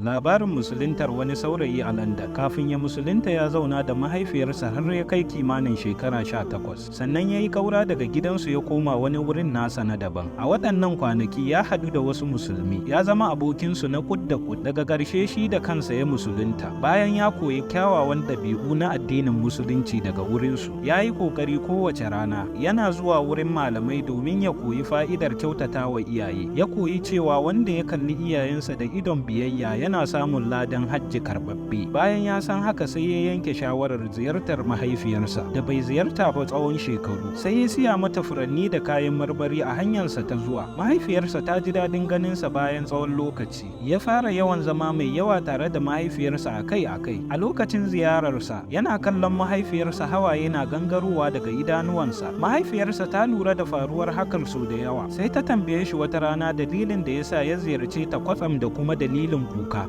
Labarin musuluntar wani saurayi a London. Kafin ya musulunta, ya zauna da mahaifiyarsa har ya kai kimanin shekara 18. Sannan ya yi kaura daga gidansu ya koma wani wurin nasa na daban. A waɗannan kwanaki ya haɗu da wasu Musulmi, ya zama abokinsu na kud da kud. Daga ƙarshe shi da kansa ya musulunta. Bayan ya koyi kyawawan ɗabi'u na addinin Musulunci daga wurinsu, ya yi ƙoƙari kowace rana yana zuwa wurin malamai domin ya koyi fa'idar kyautata wa iyaye. Ya koyi cewa wanda ya kalli iyayensa da idon biyayya yana samun ladan hajji karɓaɓɓe. Bayan ya san haka, sai ya yanke shawarar ziyartar mahaifiyarsa da bai ziyarta ba tsawon shekaru. Sai ya siya mata furanni da kayan marmari a hanyarsa ta zuwa. Mahaifiyarsa ta ji daɗin ganinsa bayan tsawon lokaci. Ya fara yawan zama mai yawa tare da mahaifiyarsa akai-akai. A lokacin ziyararsa, yana kallon mahaifiyarsa, hawaye na gangarowa daga idanuwansa. Mahaifiyarsa ta lura da faruwar hakan sau da yawa. Sai ta tambaye shi wata rana dalilin da yasa ya ziyarce ta kwatsam da kuma dalilin kuka.